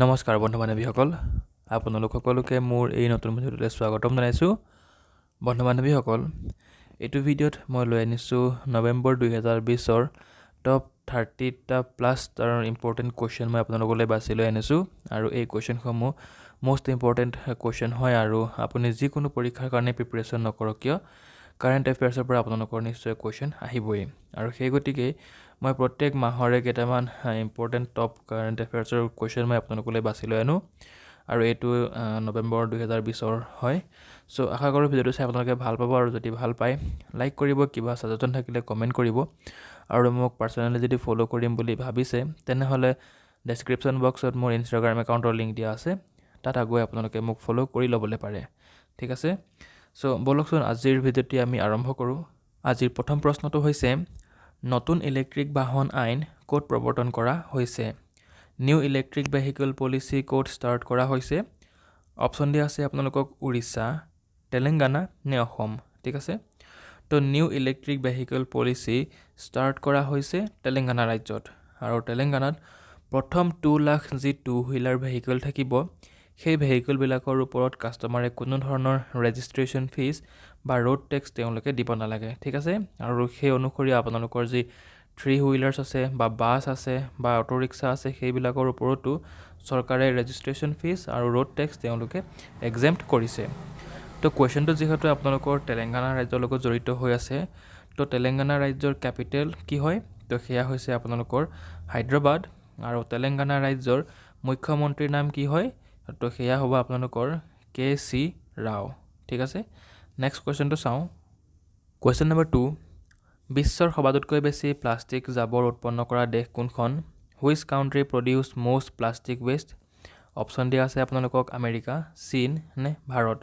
নমস্কাৰ বন্ধু বান্ধৱীসকল, আপোনালোক সকলোকে মোৰ এই নতুন ভিডিঅ'টোলৈ স্বাগতম জনাইছোঁ। বন্ধু বান্ধৱীসকল, এইটো ভিডিঅ'ত মই লৈ আনিছোঁ নৱেম্বৰ 2020ৰ টপ 30টা প্লাছ তাৰ ইম্পৰ্টেণ্ট কুৱেশ্যন মই আপোনালোকলৈ বাছি লৈ আনিছোঁ। আৰু এই কুৱেশ্যনসমূহ মষ্ট ইম্পৰ্টেণ্ট কুৱেশ্যন হয় আৰু আপুনি যিকোনো পৰীক্ষাৰ কাৰণে প্ৰিপেৰেশ্যন নকৰক কিয়, কাৰেণ্ট এফেয়াৰ্ছৰ পৰা আপোনালোকৰ নিশ্চয় কুৱেশ্যন আহিবই। আৰু সেই গতিকে মই প্ৰত্যেক মাহৰে কেইটামান ইম্পৰ্টেণ্ট টপ কাৰেণ্ট এফেয়াৰ্ছৰ কুৱেশ্যন মই আপোনালোকলৈ বাছি লৈ আনো আৰু এইটো নৱেম্বৰ 2020ৰ হয়। চ' আশা কৰোঁ ভিডিঅ'টো চাই আপোনালোকে ভাল পাব আৰু যদি ভাল পায় লাইক কৰিব, কিবা ছাজেশ্যন থাকিলে কমেণ্ট কৰিব আৰু মোক পাৰ্চনেলি যদি ফ'ল' কৰিম বুলি ভাবিছে, তেনেহ'লে ডেছক্ৰিপশ্যন বক্সত মোৰ ইনষ্টাগ্ৰাম একাউণ্টৰ লিংক দিয়া আছে, তাত গৈ আপোনালোকে মোক ফ'ল' কৰি ল'বলৈ পাৰে। ঠিক আছে, চ' ব'লকচোন আজিৰ ভিডিঅ'টি আমি আৰম্ভ কৰোঁ। আজিৰ প্ৰথম প্ৰশ্নটো হৈছে, নতুন ইলেক্ট্ৰিক বাহন আইন ক'ত প্ৰৱৰ্তন কৰা হৈছে? নিউ ইলেক্ট্ৰিক ভেহিকল পলিচি ক'ত ষ্টাৰ্ট কৰা হৈছে? অপশ্যন দিয়া আছে আপোনালোকক উৰিষ্যা, তেলেংগানা নে অসম। ঠিক আছে, তো new electric vehicle policy start কৰা হৈছে তেলেংগানা ৰাজ্যত আৰু তেলেংগানাত প্ৰথম 2 লাখ যি টু হুইলাৰ ভেহিকল থাকিব, সেই ভেহিকলবিলাকৰ ওপৰত কাষ্টমাৰে কোনো ধৰণৰ ৰেজিষ্ট্ৰেশ্যন ফিজ বা ৰোড টেক্স তেওঁলোকে দিব নালাগে। ঠিক আছে, আৰু সেই অনুসৰি আপোনালোকৰ যি থ্ৰী হুইলাৰ্ছ আছে বা বাছ আছে বা অ'টো ৰিক্সা আছে, সেইবিলাকৰ ওপৰতো চৰকাৰে ৰেজিষ্ট্ৰেশ্যন ফিজ আৰু ৰোড টেক্স তেওঁলোকে এক্সেম্প্ট কৰিছে। তো কুৱেশ্যনটো যিহেতু আপোনালোকৰ তেলেংগানা ৰাজ্যৰ লগত জড়িত হৈ আছে, তো তেলেংগানা ৰাজ্যৰ কেপিটেল কি হয়? তো সেয়া হৈছে আপোনালোকৰ হায়দৰাবাদ। আৰু তেলেংগানা ৰাজ্যৰ মুখ্যমন্ত্ৰীৰ নাম কি হয়? তো সেয়া হ'ব আপোনালোকৰ কে চি ৰাও। ঠিক আছে, নেক্সট কুৱেশ্যনটো চাওঁ। কুৱেশ্যন নম্বৰ 2, বিশ্বৰ সবাতোতকৈ বেছি প্লাষ্টিক জাবৰ উৎপন্ন কৰা দেশ কোনখন? Which country produce most plastic waste? Option দিয়া আছে আপোনালোকক আমেৰিকা, চীন নে ভাৰত।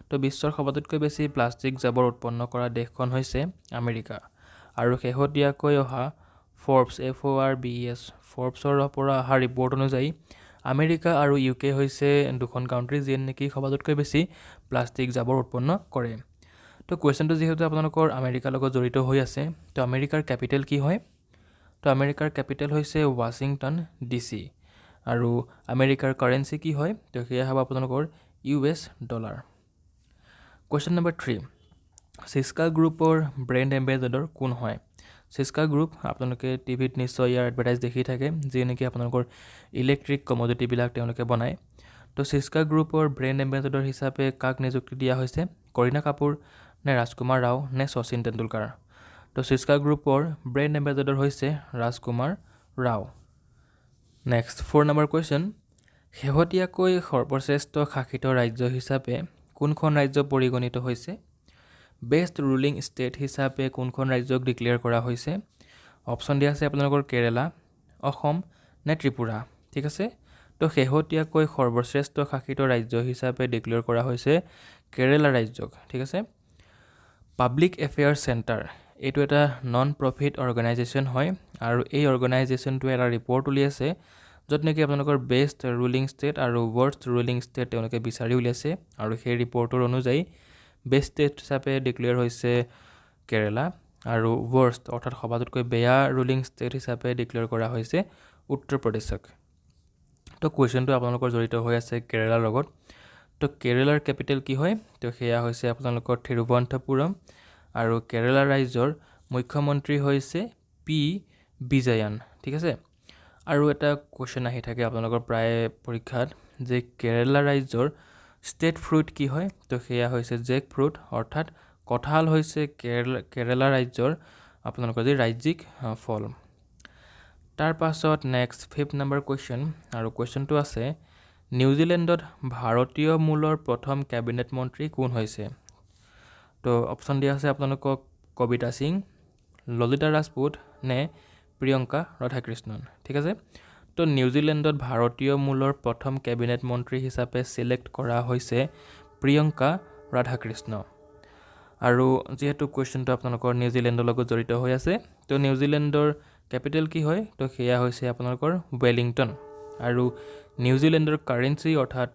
তো বিশ্বৰ সবাতোতকৈ বেছি প্লাষ্টিক জাবৰ উৎপন্ন কৰা দেশখন হৈছে আমেৰিকা। আৰু শেহতীয়াকৈ অহা ফৰ্বছ, FORBES, ফৰ্বছৰ পৰা অহা ৰিপৰ্ট অনুযায়ী আমেৰিকা আৰু ইউ কে হৈছে দুখন কাউণ্ট্ৰি যিয়ে নেকি সবাতোতকৈ বেছি প্লাষ্টিক জাবৰ উৎপন্ন কৰে। তো কুৱেশ্যনটো যিহেতু আপোনালোকৰ আমেৰিকাৰ লগত জড়িত হৈ আছে, তো আমেৰিকাৰ কেপিটেল কি হয়? তো আমেৰিকাৰ কেপিটেল হৈছে ৱাশ্বিংটন ডি চি। আৰু আমেৰিকাৰ কাৰেঞ্চি কি হয়? তো সেয়া হ'ব আপোনালোকৰ US dollar. Question number 3, Syska গ্ৰুপৰ ব্ৰেণ্ড এম্বেচাডৰ কোন হয়? চিস্কা গ্ৰুপ আপোনালোকে টিভিত নিশ্চয় ইয়াৰ এডভাৰটাইজ দেখি থাকে, যি নেকি আপোনালোকৰ ইলেক্ট্ৰিক কমডিটিবিলাক তেওঁলোকে বনায়। তো চিস্কা গ্ৰুপৰ ব্ৰেণ্ড এম্বেচাডৰ হিচাপে কাক নিযুক্তি দিয়া হৈছে? কৰিণা কাপুৰ নে ৰাজকুমাৰ ৰাও নে শচীন তেণ্ডুলকাৰ? তো চিস্কা গ্ৰুপৰ ব্ৰেণ্ড এম্বেচাডৰ হৈছে ৰাজকুমাৰ ৰাও। নেক্সট 4 নম্বৰ কুৱেশ্যন, শেহতীয়াকৈ সৰ্বশ্ৰেষ্ঠ শাসিত ৰাজ্য হিচাপে কোনখন ৰাজ্য পৰিগণিত হৈছে? বেষ্ট ৰুলিং ষ্টেট হিচাপে কোনখন ৰাজ্যক ডিক্লেয়াৰ কৰা হৈছে? অপশ্যন দিয়া আছে আপোনালোকৰ কেৰেলা, অসম নে ত্ৰিপুৰা। ঠিক আছে, তো শেহতীয়াকৈ সৰ্বশ্ৰেষ্ঠ শাসিত ৰাজ্য হিচাপে ডিক্লেয়াৰ কৰা হৈছে কেৰেলা ৰাজ্যক। ঠিক আছে, পাব্লিক এফেয়াৰ্ছ চেণ্টাৰ এইটো এটা নন প্ৰফিট অৰ্গেনাইজেশ্যন হয় আৰু এই অৰ্গেনাইজেশ্যনটোৱে এটা ৰিপৰ্ট উলিয়াইছে, য'ত নেকি আপোনালোকৰ বেষ্ট ৰুলিং ষ্টেট আৰু ৱৰ্ষ্ট ৰুলিং ষ্টেট তেওঁলোকে বিচাৰি উলিয়াইছে। আৰু সেই ৰিপৰ্টৰ অনুযায়ী বেষ্ট ষ্টেট হিচাপে ডিক্লেয়াৰ হৈছে কেৰেলা আৰু ৱৰ্ষ্ট অৰ্থাৎ সবাতোতকৈ বেয়া ৰুলিং ষ্টেট হিচাপে ডিক্লেয়াৰ কৰা হৈছে উত্তৰ প্ৰদেশক। তো কুৱেশ্যনটো আপোনালোকৰ জড়িত হৈ আছে কেৰেলাৰ লগত। তো কেৰেলাৰ কেপিটেল কি হয়? তো সেয়া হৈছে আপোনালোকৰ থিৰুৱনন্তপুৰম। আৰু কেৰেলা ৰাজ্যৰ মুখ্যমন্ত্ৰী হৈছে পি বিজয়ন। ঠিক আছে, আৰু এটা কুৱেশ্যন আহি থাকে আপোনালোকৰ প্ৰায় পৰীক্ষাত যে কেৰেলা ৰাজ্যৰ ষ্টেট ফ্ৰুট কি হয়? তো সেয়া হৈছে জেক ফ্ৰুট, অৰ্থাৎ কঁঠাল হৈছে কেৰেলা ৰাজ্যৰ আপোনালোকৰ যি ৰাজ্যিক ফল। তাৰপাছত নেক্সট ফিফ্থ নম্বৰ কুৱেশ্যন আৰু কুৱেশ্যনটো আছে, নিউজিলেণ্ডত ভাৰতীয় মূলৰ প্ৰথম কেবিনেট মন্ত্ৰী কোন হৈছে? তো অপশ্যন দিয়া আছে আপোনালোকক কবিতা সিং, ললিতা ৰাজপুত নে প্ৰিয়ংকা ৰাধাকৃষ্ণন। ঠিক আছে, তো নিউজিলেণ্ডত ভাৰতীয় মূলৰ প্ৰথম কেবিনেট মন্ত্ৰী হিচাপে ছিলেক্ট কৰা হৈছে প্ৰিয়ংকা ৰাধাকৃষ্ণ। আৰু যিহেতু কুৱেশ্যনটো আপোনালোকৰ নিউজিলেণ্ডৰ লগত জড়িত হৈ আছে, তো নিউজিলেণ্ডৰ কেপিটেল কি হয়? তো সেয়া হৈছে আপোনালোকৰ ৱেলিংটন। আৰু নিউজিলেণ্ডৰ কাৰেঞ্চি অৰ্থাৎ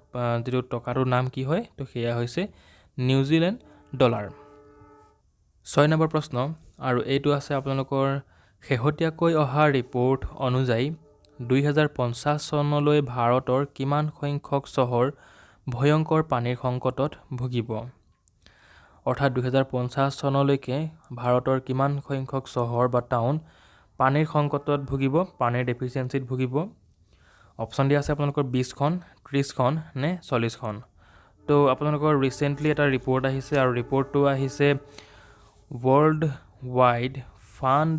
যিটো টকাটোৰ নাম কি হয়? তো সেয়া হৈছে নিউজিলেণ্ড ডলাৰ। 6 নম্বৰ প্ৰশ্ন আৰু এইটো আছে আপোনালোকৰ শেহতীয়াকৈ অহা ৰিপৰ্ট অনুযায়ী 2050 চনলৈ ভাৰতৰ কিমান সংখ্যক চহৰ ভয়ংকৰ পানীৰ সংকটত ভুগিব? অৰ্থাৎ 2050 চনলৈকে ভাৰতৰ কিমান সংখ্যক চহৰ বা টাউন পানীৰ সংকটত ভুগিব, পানীৰ ডেফিচিয়েঞ্চিত ভুগিব? অপশ্যন দিয়া আছে আপোনালোকৰ 20খন, 30খন নে 40খন। তো আপোনালোকৰ ৰিচেণ্টলি এটা ৰিপৰ্ট আহিছে আৰু ৰিপৰ্টটো আহিছে World Wide Fund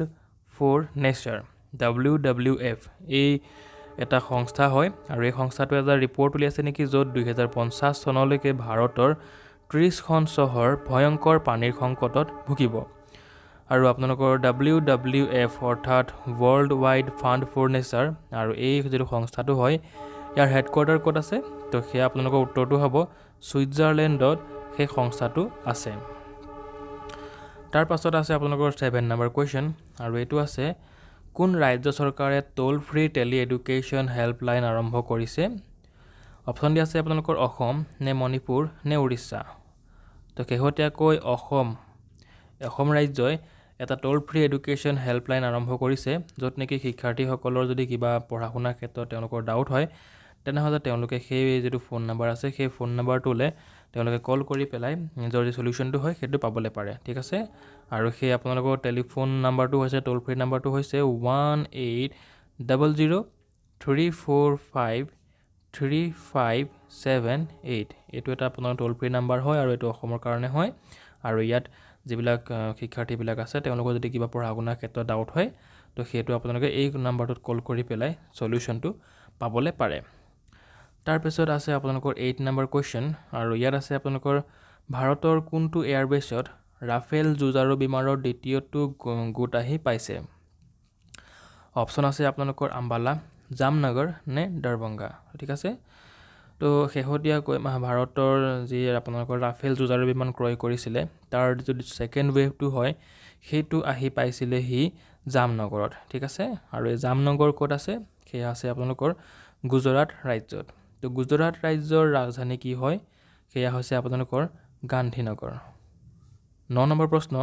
for Nature, WWF, এই এটা সংস্থা হয় আৰু এই সংস্থাটোৱে এটা ৰিপৰ্ট উলিয়াইছে নেকি, য'ত 2050 চনলৈকে ভাৰতৰ 30খন চহৰ ভয়ংকৰ পানীৰ সংকটত ভুগিব। আৰু আপোনালোকৰ WWF অৰ্থাৎ World Wide Fund for Nature, আৰু এই যিটো সংস্থাটো হয় ইয়াৰ হেডকোৱাৰ্টাৰ ক'ত আছে? তো সেয়া আপোনালোকৰ উত্তৰটো হ'ব ছুইজাৰলেণ্ডত সেই সংস্থাটো আছে। তাৰ পাছত আছে আপোনালোকৰ 7 নম্বৰ কুৱেশ্যন আৰু এইটো আছে, কোন ৰাজ্য চৰকাৰে toll free tele education helpline আৰম্ভ কৰিছে? অপশ্যন দিয়া আছে আপোনালোকৰ অসম নে মণিপুৰ নে উৰিষ্যা। তো শেহতীয়াকৈ অসম ৰাজ্যই এটা toll free education helpline আৰম্ভ কৰিছে, য'ত নেকি শিক্ষাৰ্থীসকলৰ যদি কিবা পঢ়া শুনাৰ ক্ষেত্ৰত তেওঁলোকৰ ডাউট হয়, তেনেহ'লে তেওঁলোকে সেই যিটো ফোন নাম্বাৰ আছে সেই ফোন নাম্বাৰটোলৈ তেওঁলোকে কল কৰি পেলাই নিজৰ যি চলিউশ্যনটো হয় সেইটো পাবলৈ পাৰে। ঠিক আছে, আৰু সেই আপোনালোকৰ টেলিফোন নাম্বাৰটো হৈছে, টোল ফ্ৰী নাম্বাৰটো হৈছে 1800 345 3578। এইটো এটা আপোনাৰ টোল ফ্ৰী নাম্বাৰ হয় আৰু এইটো অসমৰ কাৰণে হয়। আৰু ইয়াত যিবিলাক শিক্ষাৰ্থীবিলাক আছে তেওঁলোকৰ যদি কিবা পঢ়া শুনাৰ ক্ষেত্ৰত ডাউট হয়, তো সেইটো আপোনালোকে এই নাম্বাৰটোত কল কৰি পেলাই চলিউশ্যনটো পাবলৈ পাৰে। তাৰপিছত আছে আপোনালোকৰ 8 নম্বৰ কুৱেশ্যন আৰু ইয়াত আছে আপোনালোকৰ ভাৰতৰ কোনটো এয়াৰবেছত ৰাফেল যুঁজাৰু বিমানৰ দ্বিতীয়টো গোট আহি পাইছে? অপশ্যন আছে আপোনালোকৰ আম্বালা, জামনগৰ নে দৰভংগা। ঠিক আছে, তো শেহতীয়াকৈ ভাৰতৰ যি আপোনালোকৰ ৰাফেল যুঁজাৰু বিমান ক্ৰয় কৰিছিলে তাৰ যিটো ছেকেণ্ড ৱেভটো হয় সেইটো আহি পাইছিলেহি জামনগৰত। ঠিক আছে, আৰু এই জামনগৰ ক'ত আছে? সেয়া আছে আপোনালোকৰ গুজৰাট ৰাজ্যত। তো গুজৰাট ৰাজ্যৰ ৰাজধানী কি হয়? সেয়া হৈছে আপোনালোকৰ গান্ধীনগৰ। 9 নম্বৰ প্ৰশ্ন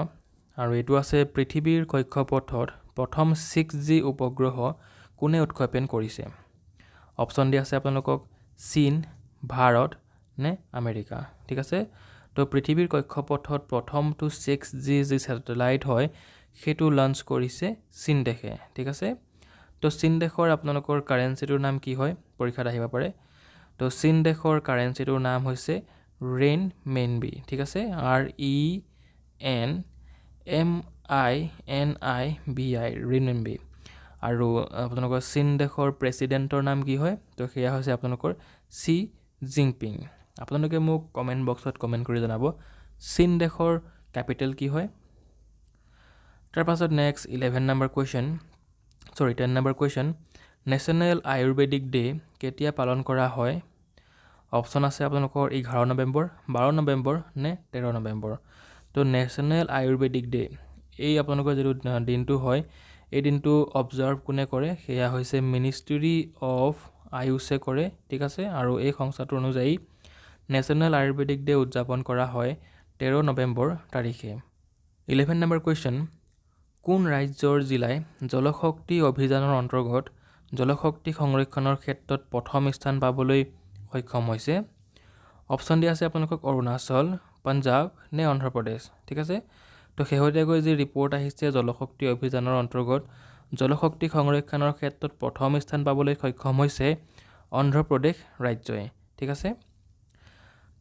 আৰু এইটো আছে, পৃথিৱীৰ কক্ষপথত প্ৰথম 6G উপগ্ৰহ কোনে উৎক্ষেপণ কৰিছে? অপশ্যন দিয়া আছে আপোনালোকক চীন, ভাৰত নে আমেৰিকা। ঠিক আছে, তো পৃথিৱীৰ কক্ষপথত প্ৰথমটো 6G যি ছেটেলাইট হয় সেইটো লঞ্চ কৰিছে চীন দেশে। ঠিক আছে, তো চীন দেশৰ আপোনালোকৰ কাৰেঞ্চিটোৰ নাম কি হয়? পৰীক্ষাত আহিব পাৰে। তো চীন দেশৰ কাৰেঞ্চিটোৰ নাম হৈছে ৰেন মেনবি। ঠিক আছে, RENMINIBI, ৰেনমেনবি। আৰু আপোনালোকৰ চীন দেশৰ প্ৰেচিডেণ্টৰ নাম কি হয়? তো সেয়া হৈছে আপোনালোকৰ চি জিনপিং। আপোনালোকে মোক কমেণ্ট বক্সত কমেণ্ট কৰি জনাব চীন দেশৰ কেপিটেল কি হয়। তাৰপাছত next 11 number question, sorry, 10 number question, National Ayurvedic Day কেতিয়া পালন কৰা হয়? অপশ্যন আছে আপোনালোকৰ 11 নৱেম্বৰ, 12 নৱেম্বৰ নে 13 নৱেম্বৰ। তো নেশ্যনেল আয়ুৰ্বেদিক ডে এই আপোনালোকৰ যিটো দিনটো হয় এই দিনটো অবজাৰ্ভ কোনে কৰে? সেয়া হৈছে মিনিষ্ট্ৰী অফ আয়ুষে কৰে। ঠিক আছে, আৰু এই সংস্থাটোৰ অনুযায়ী নেশ্যনেল আয়ুৰ্বেদিক ডে উদযাপন কৰা হয় 13 নৱেম্বৰ তাৰিখে। 11 নম্বৰ কুৱেশ্যন, কোন ৰাজ্যৰ জিলাই জলশক্তি অভিযানৰ অন্তৰ্গত জলশক্তি সংৰক্ষণৰ ক্ষেত্ৰত প্ৰথম স্থান পাবলৈ সক্ষম হৈছে? অপশ্যন দিয়া আছে আপোনালোকক অৰুণাচল, পাঞ্জাৱ নে অন্ধ্ৰপ্ৰদেশ। ঠিক আছে, তো শেহতীয়াকৈ যি ৰিপৰ্ট আহিছে জলশক্তি অভিযানৰ অন্তৰ্গত জলশক্তি সংৰক্ষণৰ ক্ষেত্ৰত প্ৰথম স্থান পাবলৈ সক্ষম হৈছে অন্ধ্ৰপ্ৰদেশ ৰাজ্যই। ঠিক আছে,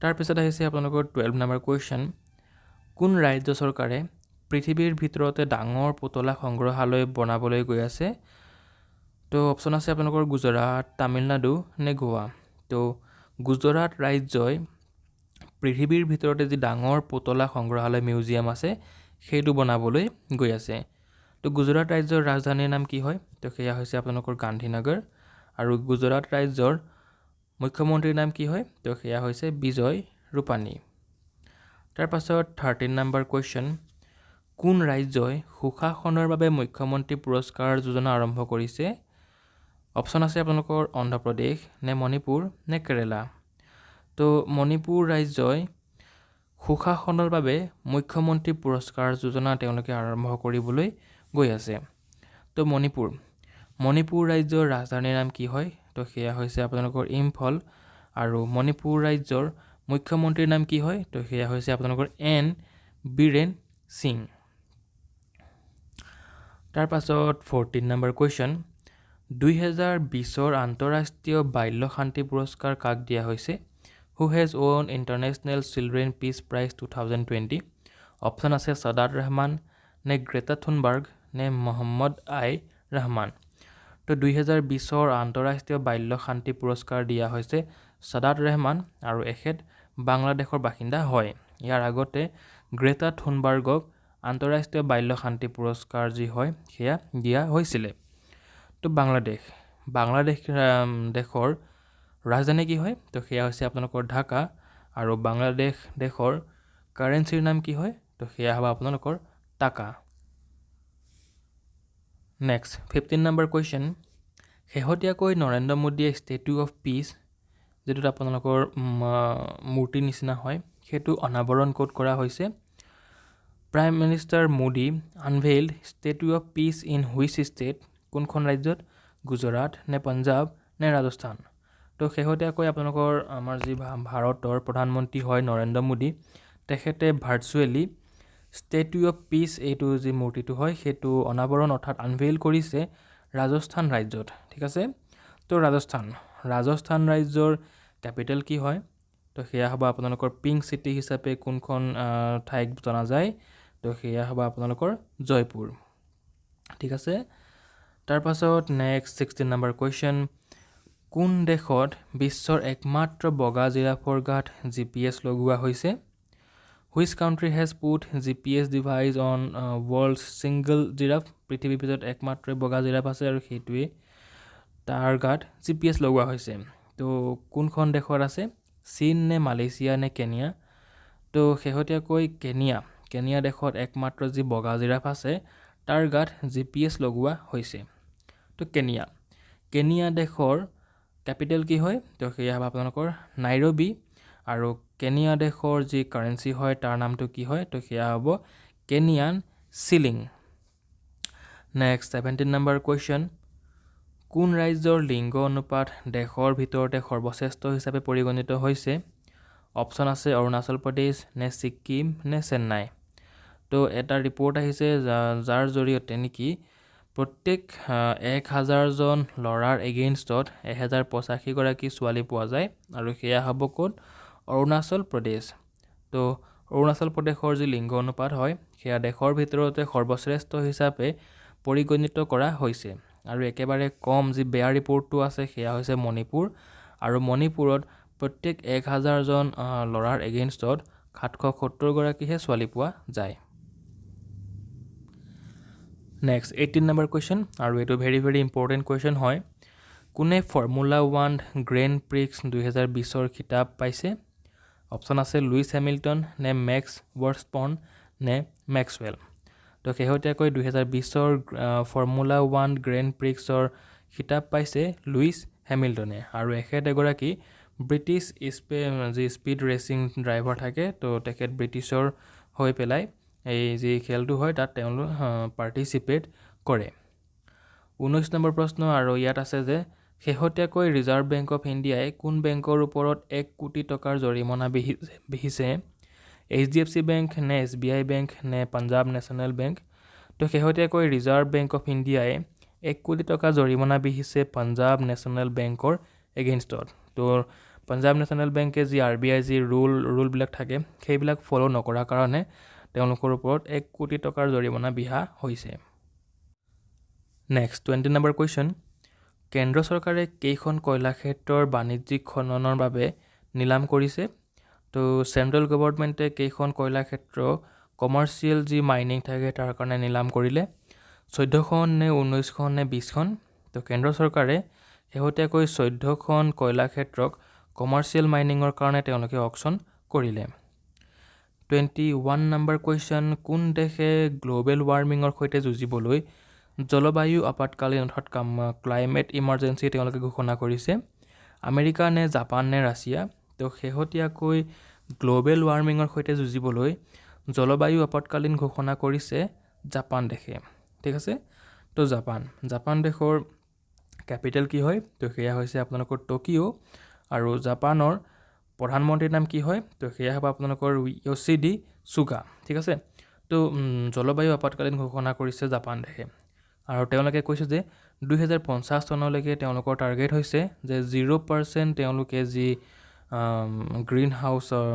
তাৰপিছত আহিছে আপোনালোকৰ 12 নম্বৰ কুৱেশ্যন, কোন ৰাজ্য চৰকাৰে পৃথিৱীৰ ভিতৰতে ডাঙৰ পুতলা সংগ্ৰহালয় বনাবলৈ গৈ আছে? তো অপশ্যন আছে আপোনালোকৰ গুজৰাট, তামিলনাডু নে গোৱা। তো গুজৰাট ৰাজ্যই পৃথিৱীৰ ভিতৰতে যি ডাঙৰ পুতলা সংগ্ৰহালয় মিউজিয়াম আছে সেইটো বনাবলৈ গৈ আছে। তো গুজৰাট ৰাজ্যৰ ৰাজধানীৰ নাম কি হয়? তো সেয়া হৈছে আপোনালোকৰ গান্ধীনগৰ। আৰু গুজৰাট ৰাজ্যৰ মুখ্যমন্ত্ৰীৰ নাম কি হয়? তো সেয়া হৈছে বিজয় ৰূপানী। তাৰপাছত 13 নম্বৰ কুৱেশ্যন, কোন ৰাজ্যই সুশাসনৰ বাবে মুখ্যমন্ত্ৰী পুৰস্কাৰ যোজনা আৰম্ভ কৰিছে? অপশ্যন আছে আপোনালোকৰ অন্ধ্ৰপ্ৰদেশ নে মণিপুৰ নে কেৰেলা। তো মণিপুৰ ৰাজ্যই সুশাসনৰ বাবে মুখ্যমন্ত্ৰী পুৰস্কাৰ যোজনা তেওঁলোকে আৰম্ভ কৰিবলৈ গৈ আছে। তো মণিপুৰ মণিপুৰ ৰাজ্যৰ ৰাজধানীৰ নাম কি হয়? তো সেয়া হৈছে আপোনালোকৰ ইম্ফল। আৰু মণিপুৰ ৰাজ্যৰ মুখ্যমন্ত্ৰীৰ নাম কি হয়? তো সেয়া হৈছে আপোনালোকৰ এন বীৰেন সিং। তাৰপাছত 14 নম্বৰ কুৱেশ্যন, 2020ৰ আন্তঃৰাষ্ট্ৰীয় বাল্য শান্তি পুৰস্কাৰ কাক দিয়া হৈছে? Who has won International Children Peace Prize 2020? Option আছে সাদাত ৰহমান নে গ্ৰেটা থুনবাৰ্গ নে মহম্মদ আই ৰহমান। তো 2020ৰ আন্তঃৰাষ্ট্ৰীয় বাল্য শান্তি পুৰস্কাৰ দিয়া হৈছে সাদাত ৰহমান আৰু এখেত বাংলাদেশৰ বাসিন্দা হয়। ইয়াৰ আগতে গ্ৰেটা থুনবাৰ্গক আন্তঃৰাষ্ট্ৰীয় বাল্য শান্তি পুৰস্কাৰ যি হয় সেয়া দিয়া হৈছিলে। তো বাংলাদেশ দেশৰ ৰাজধানী কি হয়? তো সেয়া হৈছে আপোনালোকৰ ঢাকা। আৰু বাংলাদেশ দেশৰ কাৰেঞ্চিৰ নাম কি হয়? তো সেয়া হ'ব আপোনালোকৰ টাকা। নেক্সট 15 নম্বৰ কুৱেশ্যন, শেহতীয়াকৈ নৰেন্দ্ৰ মোদীয়ে ষ্টেটু অফ পিচ, যিটোত আপোনালোকৰ মূৰ্তিৰ নিচিনা হয়, সেইটো অনাবৰণ ক'ত কৰা হৈছে? Prime Minister Modi unveiled Statue of Peace in which state? কোনখন ৰাজ্যত? গুজৰাট নে পাঞ্জাৱ নে ৰাজস্থান? তো শেহতীয়াকৈ আপোনালোকৰ আমাৰ যি ভাৰতৰ প্ৰধানমন্ত্ৰী হয় নৰেন্দ্ৰ মোদী, তেখেতে ভাৰ্চুৱেলি ষ্টেটু অফ পিচ এইটো যি মূৰ্তিটো হয় সেইটো অনাবৰণ অৰ্থাৎ আনভেইল কৰিছে ৰাজস্থান ৰাজ্যত। ঠিক আছে। তো ৰাজস্থান ৰাজ্যৰ কেপিটেল কি হয়? তো সেয়া হ'ব আপোনালোকৰ পিংক চিটি হিচাপে কোনখন ঠাইক জনা যায়? তো সেয়া হ'ব আপোনালোকৰ জয়পুৰ। ঠিক আছে। তাৰপাছত নেক্সট 16 নম্বৰ কুৱেশ্যন, কোন দেশত বিশ্বৰ একমাত্ৰ বগা জিৰাফৰ গাত জিপিএছ লগোৱা হৈছে? Which country has put GPS device on world single giraffe? পৃথিৱীৰ ভিতৰত একমাত্ৰ বগা জিৰাফ আছে আৰু সেইটোৱে তাৰ গাত জিপিএছ লগোৱা হৈছে। তো কোনখন দেশত আছে? চীন নে মালয়েছিয়া নে কেনিয়া? তো শেহতীয়াকৈ কেনিয়া দেশত একমাত্ৰ যি বগা জিৰাফ আছে তাৰ গাত জিপিএছ লগোৱা হৈছে। তো কেনিয়া দেশৰ কেপিটেল কি হয়? তো সেয়া হ'ব আপোনালোকৰ নাইৰবি। আৰু কেনিয়া দেশৰ যি কাৰেঞ্চি হয় তাৰ নামটো কি হয়? তো সেয়া হ'ব Kenyan shilling. Next 17 number question, কোন ৰাজ্যৰ লিংগ অনুপাত দেশৰ ভিতৰতে সৰ্বশ্ৰেষ্ঠ হিচাপে পৰিগণিত হৈছে? অপশ্যন আছে অৰুণাচল প্ৰদেশ নে ছিক্কিম নে চেন্নাই। তো এটা ৰিপৰ্ট আহিছে যাৰ জৰিয়তে নেকি প্ৰত্যেক 1000জন ল'ৰাৰ এগেইনষ্টত 1085গৰাকী ছোৱালী পোৱা যায় আৰু সেয়া হ'ব ক'ত? অৰুণাচল প্ৰদেশ। তো অৰুণাচল প্ৰদেশৰ যি লিংগ অনুপাত হয় সেয়া দেশৰ ভিতৰতে সৰ্বশ্ৰেষ্ঠ হিচাপে পৰিগণিত কৰা হৈছে। আৰু একেবাৰে কম যি বেয়া ৰিপৰ্টটো আছে সেয়া হৈছে মণিপুৰ। আৰু মণিপুৰত প্ৰত্যেক 1000জন ল'ৰাৰ এগেইনষ্টত 770গৰাকীহে ছোৱালী পোৱা যায়। নেক্সট 18 নম্বৰ কুৱেশ্যন, আৰু এইটো ভেৰি ভেৰি ইম্পৰ্টেণ্ট কুৱেশ্যন হয়। কোনে ফৰ্মুলা ওৱান গ্ৰেণ্ড প্ৰিক্স 2020ৰ খিতাপ পাইছে? অপশ্যন আছে লুইচ হেমিল্টন নে মেক্স ভাৰ্ষ্টাপন নে মেক্সৱেল। তো শেহতীয়াকৈ 2020ৰ ফৰ্মুলা ওৱান গ্ৰেণ্ড প্ৰিক্সৰ খিতাপ পাইছে লুইচ হেমিল্টনে। আৰু এখেত এগৰাকী ব্ৰিটিছ যি স্পীড ৰেচিং ড্ৰাইভাৰ থাকে, তো তেখেত ব্ৰিটিছৰ হৈ পেলাই এই যি খেলটো হয় তাত তেওঁলোক পাৰ্টিচিপেট কৰে। 19 নম্বৰ প্ৰশ্ন, আৰু ইয়াত আছে যে শেহতীয়াকৈ ৰিজাৰ্ভ বেংক অফ ইণ্ডিয়াই কোন বেংকৰ ওপৰত 1 কোটি টকাৰ জৰিমনা বিহিছে? এইচডিএফচি বেংক নে এছবিআই বেংক নে পাঞ্জাৱ নেশ্যনেল বেংক? তো শেহতীয়াকৈ ৰিজাৰ্ভ বেংক অফ ইণ্ডিয়াই 1 কোটি টকা জৰিমনা বিহিছে পাঞ্জাৱ নেশ্যনেল বেংকৰ এগেইনষ্টত। তো পাঞ্জাৱ নেশ্যনেল বেংকে যি আৰবিআই যি ৰুলবিলাক থাকে সেইবিলাক ফ'ল' নকৰাৰ কাৰণে তেওঁলোকৰ ওপৰত 1 কোটি টকাৰ জৰিমনা বিহা হৈছে। নেক্সট 20 নম্বৰ কুৱেশ্যন, কেন্দ্ৰ চৰকাৰে কেইখন কয়লা ক্ষেত্ৰৰ বাণিজ্যিক খননৰ বাবে নিলাম কৰিছে? তো চেণ্ট্ৰেল গভৰ্ণমেণ্টে কেইখন কয়লা ক্ষেত্ৰ কমাৰ্চিয়েল যি মাইনিং থাকে তাৰ কাৰণে নিলাম কৰিলে? 14খন নে 19খন নে 20খন? তো কেন্দ্ৰ চৰকাৰে শেহতীয়াকৈ 14খন কয়লা ক্ষেত্ৰক কমাৰ্চিয়েল মাইনিঙৰ কাৰণে তেওঁলোকে অকশ্যন কৰিলে। 21 নম্বৰ কুৱেশ্যন, কোন দেশে গ্ল'বেল ৱাৰ্মিঙৰ সৈতে যুঁজিবলৈ জলবায়ু আপাতকালীন অৰ্থাৎ ক্লাইমেট ইমাৰ্জেঞ্চি তেওঁলোকে ঘোষণা কৰিছে? আমেৰিকা নে জাপান নে ৰাছিয়া? তো শেহতীয়াকৈ গ্ল'বেল ৱাৰ্মিঙৰ সৈতে যুঁজিবলৈ জলবায়ু আপাতকালীন ঘোষণা কৰিছে জাপান দেশে। ঠিক আছে। তো জাপান দেশৰ কেপিটেল কি হয়? তো সেয়া হৈছে আপোনালোকৰ টকিঅ'। আৰু জাপানৰ প্ৰধানমন্ত্ৰীৰ নাম কি হয়? তো সেয়া হ'ব আপোনালোকৰ য়োশিডি চুগা। ঠিক আছে, তো জলবায়ু আপাতকালীন ঘোষণা কৰিছে জাপান দেশে আৰু তেওঁলোকে কৈছে যে 2050 চনলৈকে তেওঁলোকৰ টাৰ্গেট হৈছে যে 0% তেওঁলোকে যি গ্ৰীণ হাউচৰ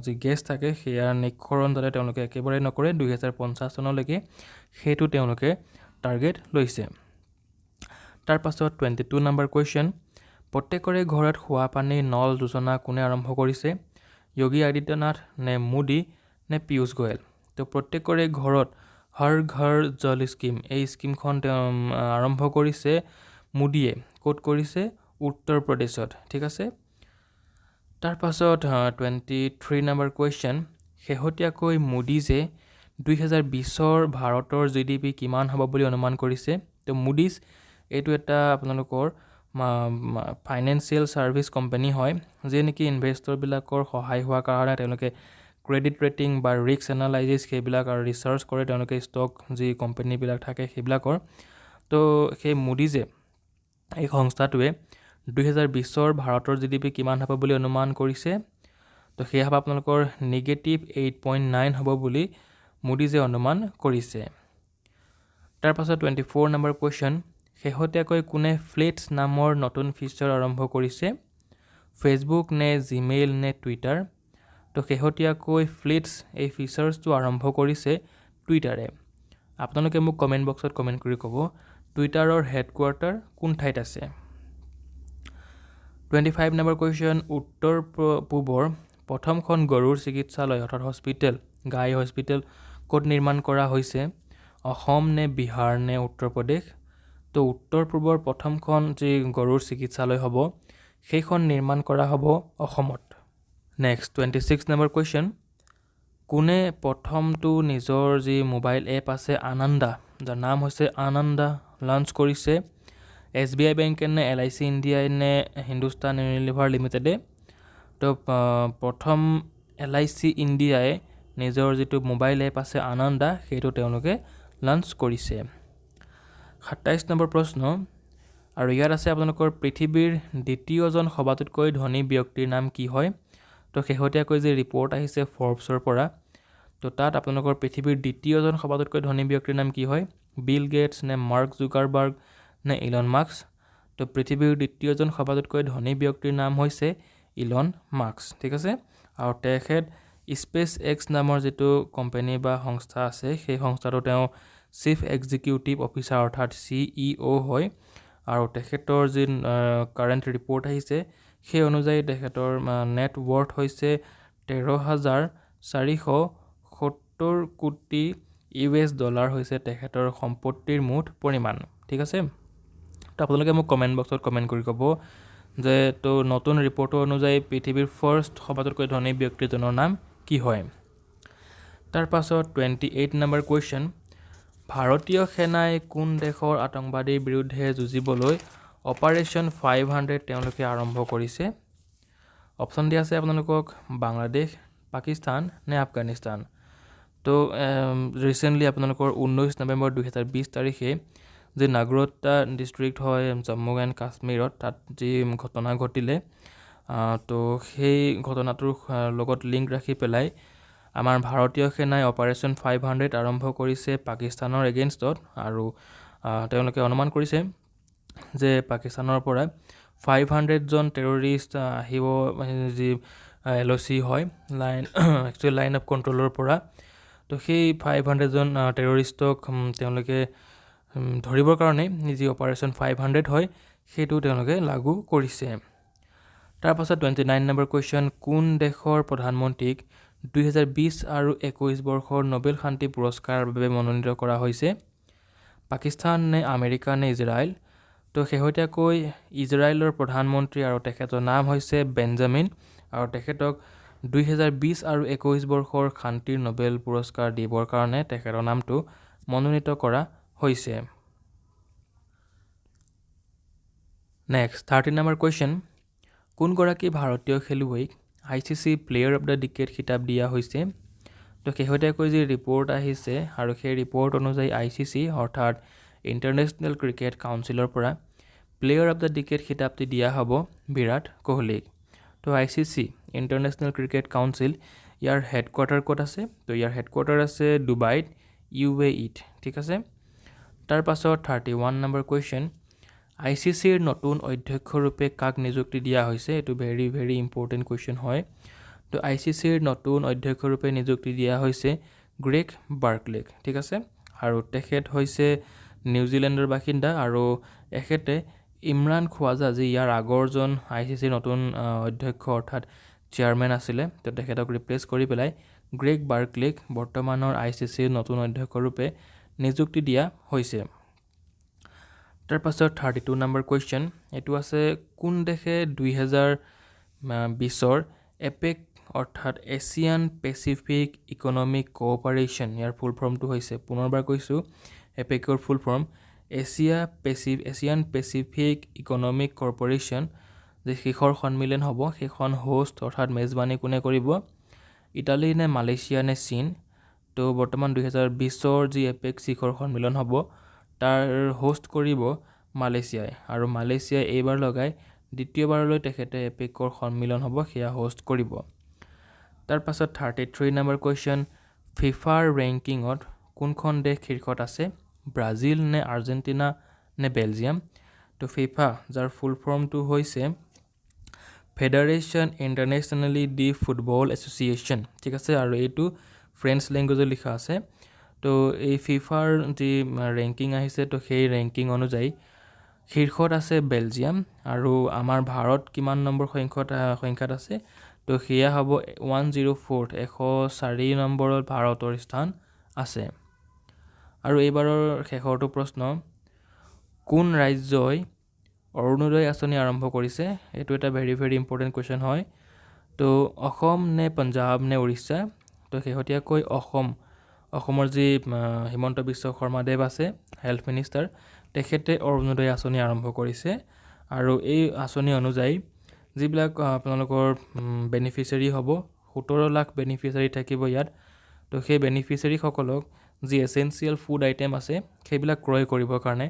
যি গেছ থাকে সেয়া নিঃসৰণ যাতে তেওঁলোকে একেবাৰে নকৰে 2050 চনলৈকে, সেইটো তেওঁলোকে টাৰ্গেট লৈছে। তাৰপাছত 22 নম্বৰ কুৱেশ্যন, প্ৰত্যেকৰে ঘৰত খোৱা পানীৰ নল যোজনা কোনে আৰম্ভ কৰিছে? যোগী আদিত্যনাথ নে মোদী নে পীয়ুষ গোৱেল? তো প্ৰত্যেকৰে ঘৰত হৰ ঘৰ জল স্কীম, এই স্কীমখন তেওঁ আৰম্ভ কৰিছে মোদীয়ে। ক'ত কৰিছে? উত্তৰ প্ৰদেশত। ঠিক আছে, তাৰপাছত 23 নম্বৰ কুৱেশ্যন, শেহতীয়াকৈ মুডিজে 2020ৰ ভাৰতৰ জিডিপি কিমান হ'ব বুলি অনুমান কৰিছে? তো মুডিজ এইটো এটা আপোনালোকৰ ফাইনেন্সিয়েল ছাৰ্ভিচ কোম্পানী হয়, যিয়ে নেকি ইনভেষ্টৰবিলাকৰ সহায় হোৱাৰ কাৰণে তেওঁলোকে ক্ৰেডিট ৰেটিং বা ৰিস্ক এনালাইজিছ সেইবিলাক আৰু ৰিচাৰ্চ কৰে তেওঁলোকে ষ্টক যি কোম্পানীবিলাক থাকে সেইবিলাকৰ। তো সেই মুডিজে, এই সংস্থাটোৱে 2020ৰ ভাৰতৰ জিডিপি কিমান হ'ব বুলি অনুমান কৰিছে? তো সেয়া হ'ব আপোনালোকৰ -8.9 হ'ব বুলি মুডিজে অনুমান কৰিছে। তাৰপাছত 24 নম্বৰ কুৱেশ্যন, শেহতীয়াকৈ কোনে ফ্লেটছ নামৰ নতুন ফিচাৰ আৰম্ভ কৰিছে? ফেচবুক নে জিমেইল নে টুইটাৰ? তো শেহতীয়াকৈ ফ্লেটছ এই ফিচাৰ্ছটো আৰম্ভ কৰিছে টুইটাৰে। আপোনালোকে মোক কমেণ্ট বক্সত কমেণ্ট কৰি ক'ব টুইটাৰৰ হেডকোৱাৰ্টাৰ কোন ঠাইত আছে। 25 নম্বৰ কুৱেশ্যন, উত্তৰ পূবৰ প্ৰথমখন গৰুৰ চিকিৎসালয় অৰ্থাৎ হস্পিটেল, গাই হস্পিটেল ক'ত নিৰ্মাণ কৰা হৈছে? অসম নে বিহাৰ নে উত্তৰ প্ৰদেশ? তো উত্তৰ পূবৰ প্ৰথমখন যি গৰুৰ চিকিৎসালয় হ'ব সেইখন নিৰ্মাণ কৰা হ'ব অসমত। নেক্সট 26 নম্বৰ কুৱেশ্যন, কোনে প্ৰথমটো নিজৰ যি মোবাইল এপ আছে আনন্দা, যাৰ নাম হৈছে আনন্দা, লঞ্চ কৰিছে? এছবিআই বেংকে নে এলআইচি ইণ্ডিয়াই নে হিন্দুস্তান ইউনিলিভাৰ লিমিটেডে? তো প্ৰথম এলআইচি ইণ্ডিয়াই নিজৰ যিটো মোবাইল এপ আছে আনন্দা, সেইটো তেওঁলোকে লঞ্চ কৰিছে। 27 নম্বৰ প্ৰশ্ন, আৰু ইয়াত আছে আপোনালোকৰ পৃথিৱীৰ দ্বিতীয়জন সবাতোতকৈ ধনী ব্যক্তিৰ নাম কি হয়? তো শেহতীয়াকৈ যি ৰিপৰ্ট আহিছে ফৰ্বছৰ পৰা, তো তাত আপোনালোকৰ পৃথিৱীৰ দ্বিতীয়জন সবাতোতকৈ ধনী ব্যক্তিৰ নাম কি হয়? বিল গেটছ নে মাৰ্ক জুকাৰবাৰ্গ নে ইলন মাস্ক? তো পৃথিৱীৰ দ্বিতীয়জন সবাতোতকৈ ধনী ব্যক্তিৰ নাম হৈছে ইলন মাস্ক। ঠিক আছে, আৰু তেখেত স্পেচ এক্স নামৰ যিটো কোম্পানী বা সংস্থা আছে সেই সংস্থাটো তেওঁ চিফ এক্সিকিউটিভ অফিচাৰ অৰ্থাৎ চিইঅ' হয়। আৰু তেখেতৰ যি কাৰেণ্ট ৰিপৰ্ট আহিছে সেই অনুযায়ী তেখেতৰ নেট ৱৰ্থ হৈছে 13,470 কোটি ইউএছ ডলাৰ হৈছে তেখেতৰ সম্পত্তিৰ মুঠ পৰিমাণ। ঠিক আছে, তো আপোনালোকে মোক কমেণ্ট বক্সত কমেণ্ট কৰি ক'ব যে তো নতুন ৰিপৰ্টৰ অনুযায়ী পৃথিৱীৰ ফাৰ্ষ্ট সবাতোতকৈ ধনী ব্যক্তিজনৰ নাম কি হয়। তাৰপাছত 28 নম্বৰ কুৱেশ্যন, ভাৰতীয় সেনাই কোন দেশৰ আতংকবাদীৰ বিৰুদ্ধে যুঁজিবলৈ অপাৰেশ্যন 500 তেওঁলোকে আৰম্ভ কৰিছে? অপশ্যন দিয়া আছে আপোনালোকক বাংলাদেশ, পাকিস্তান নে আফগানিস্তান। তো ৰিচেণ্টলি আপোনালোকৰ 19 নৱেম্বৰ 2020 তাৰিখে যি নাগৰোটা ডিষ্ট্ৰিক্ট হয় জম্মু এণ্ড কাশ্মীৰত, তাত যি ঘটনা ঘটিলে, তো সেই ঘটনাটোৰ লগত লিংক ৰাখি পেলাই আমাৰ ভাৰতীয় সেনাই অপাৰেশ্যন 500 আৰম্ভ কৰিছে পাকিস্তানৰ এগেইনষ্টত। আৰু তেওঁলোকে অনুমান কৰিছে যে পাকিস্তানৰ পৰা 500জন টেৰৰিষ্ট আহিব, যি এলঅ'চি হয় লাইন একচুৱেল লাইন অফ কণ্ট্ৰলৰ পৰা। তো সেই 500জন টেৰৰিষ্টক তেওঁলোকে ধৰিবৰ কাৰণে যি অপাৰেশ্যন 500 হয় সেইটো তেওঁলোকে লাগু কৰিছে। তাৰপাছত 29 নম্বৰ কুৱেশ্যন, কোন দেশৰ প্ৰধানমন্ত্ৰীক 2020 আৰু 21 বৰ্ষৰ নোবেল শান্তি পুৰস্কাৰৰ বাবে মনোনীত কৰা হৈছে? পাকিস্তান নে আমেৰিকা নে ইজৰাইল? তো শেহতীয়াকৈ ইজৰাইলৰ প্ৰধানমন্ত্ৰী আৰু তেখেতৰ নাম হৈছে বেঞ্জামিন, আৰু তেখেতক 2020 আৰু 21 বৰ্ষৰ শান্তিৰ নোবেল পুৰস্কাৰ দিবৰ কাৰণে তেখেতৰ নামটো মনোনীত কৰা হৈছে। নেক্সট 30 নম্বৰ কুৱেশ্যন, কোনগৰাকী ভাৰতীয় খেলুৱৈক ICC player of the decade খিতাপ দিয়া হৈছে? তো শেহতীয়াকৈ যি ৰিপৰ্ট আহিছে আৰু সেই ৰিপৰ্ট অনুযায়ী আইচিচি অৰ্থাৎ ইণ্টাৰনেশ্যনেল ক্ৰিকেট কাউন্সিলৰ পৰা প্লেয়াৰ অফ the decade খিতাপটি দিয়া হ'ব বিৰাট কোহলিক। তো আইচিচি, ইণ্টাৰনেশ্যনেল ক্ৰিকেট কাউন্সিল, ইয়াৰ হেডকোৱাৰ্টাৰ ক'ত আছে? তো ইয়াৰ হেডকোৱাৰ্টাৰ আছে ডুবাইত, ইউএইত, ঠিক আছে। তাৰ পাছত 31 নম্বৰ কুৱেশ্যন, আইচিচিৰ নতুন অধ্যক্ষৰূপে কাক নিযুক্তি দিয়া হৈছে? এইটো ভেৰি ভেৰি ইম্পৰ্টেণ্ট কুৱেশ্যন হয়। তো আইচিচিৰ নতুন অধ্যক্ষৰূপে নিযুক্তি দিয়া হৈছে গ্ৰেগ বাৰ্কলেক, ঠিক আছে। আৰু তেখেত হৈছে নিউজিলেণ্ডৰ বাসিন্দা আৰু এখেতে ইমৰান খোৱাজা, যি ইয়াৰ আগৰজন আইচিচিৰ নতুন অধ্যক্ষ অৰ্থাৎ চেয়াৰমেন আছিলে, তো তেখেতক ৰিপ্লেচ কৰি পেলাই গ্ৰেগ বাৰ্কলেক বৰ্তমানৰ আইচিচিৰ নতুন অধ্যক্ষৰূপে নিযুক্তি দিয়া হৈছে। তাৰপাছত 32 নম্বৰ কুৱেশ্যন এইটো আছে, কোন দেশে 2020ৰ এপেক অৰ্থাৎ এছিয়ান পেচিফিক ইকনমিক কোঅপাৰেশ্যন, ইয়াৰ ফুল ফৰ্মটো হৈছে, পুনৰবাৰ কৈছোঁ, এপেকৰ full form Asian Pacific Economic Corporation, যি শিখৰ সন্মিলন হ'ব, সেইখন হোষ্ট অৰ্থাৎ মেজবানী কোনে কৰিব? ইটালী নে মালয়েছিয়া নে চীন? তো বৰ্তমান 2020ৰ যি এপেক শিখৰ সন্মিলন হ'ব, তাৰ হোষ্ট কৰিব মালয়েছিয়াই আৰু মালয়েছিয়াই এইবাৰ লগাই দ্বিতীয়বাৰলৈ তেখেতে এপেকৰ সন্মিলন হ'ব, সেয়া হোষ্ট কৰিব। তাৰপাছত 33 নম্বৰ কুৱেশ্যন, ফিফাৰ ৰেংকিঙত কোনখন দেশ শীৰ্ষত আছে? ব্ৰাজিল নে আৰ্জেণ্টিনা নে বেলজিয়াম? তো ফিফা, যাৰ ফুল ফৰ্মটো হৈছে Federation Internationale de Football Association, ঠিক আছে, আৰু এইটো ফ্ৰেঞ্চ লেংগুৱেজত লিখা আছে। তো এই ফিফাৰ যি ৰেংকিং আহিছে, তো সেই ৰেংকিং অনুযায়ী শীৰ্ষত আছে বেলজিয়াম। আৰু আমাৰ ভাৰত কিমান নম্বৰ সংখ্যাত আছে? তো সেয়া হ'ব 104th, 104 নম্বৰত ভাৰতৰ স্থান আছে। আৰু এইবাৰৰ শেষৰটো প্ৰশ্ন, কোন ৰাজ্যই অৰুণোদয় আঁচনি আৰম্ভ কৰিছে? এইটো এটা ভেৰি ভেৰি ইম্পৰ্টেণ্ট কুৱেশ্যন হয়। তো অসম নে পঞ্জাৱ নে উৰিষ্যা? তো শেহতীয়াকৈ অসমৰ যি হিমন্ত বিশ্ব শৰ্মাদেৱ আছে, হেল্থ মিনিষ্টাৰ, তেখেতে অৰুণোদয় আঁচনি আৰম্ভ কৰিছে। আৰু এই আঁচনি অনুযায়ী যিবিলাক আপোনালোকৰ বেনিফিচিয়াৰী হ'ব, 17 লাখ বেনিফিচিয়াৰী থাকিব ইয়াত। তো সেই বেনিফিচিয়াৰীসকলক যি এচেঞ্চিয়েল ফুড আইটেম আছে, সেইবিলাক ক্ৰয় কৰিবৰ কাৰণে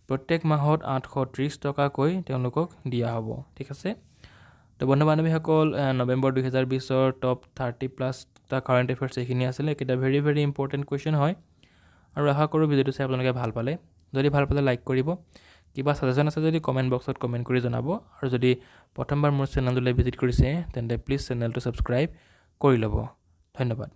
প্ৰত্যেক মাহত 830 টকাকৈ তেওঁলোকক দিয়া হ'ব, ঠিক আছে। তো বন্ধু বান্ধৱীসকল, নৱেম্বৰ 2020ৰ টপ 30 প্লাছটা কাৰেণ্ট এফেয়াৰ্ছ এইখিনি আছিলে। এইকেইটা ভেৰি ভেৰি ইম্পৰ্টেণ্ট কুৱেশ্যন হয় আৰু আশা কৰোঁ ভিডিঅ'টো চাই আপোনালোকে ভাল পালে। যদি ভাল পালে লাইক কৰিব, কিবা ছাজেশ্যন আছে যদি কমেণ্ট বক্সত কমেণ্ট কৰি জনাব আৰু যদি প্ৰথমবাৰ মোৰ চেনেলটোলৈ ভিজিট কৰিছে, তেন্তে প্লিজ চেনেলটো ছাবস্ক্ৰাইব কৰি ল'ব। ধন্যবাদ।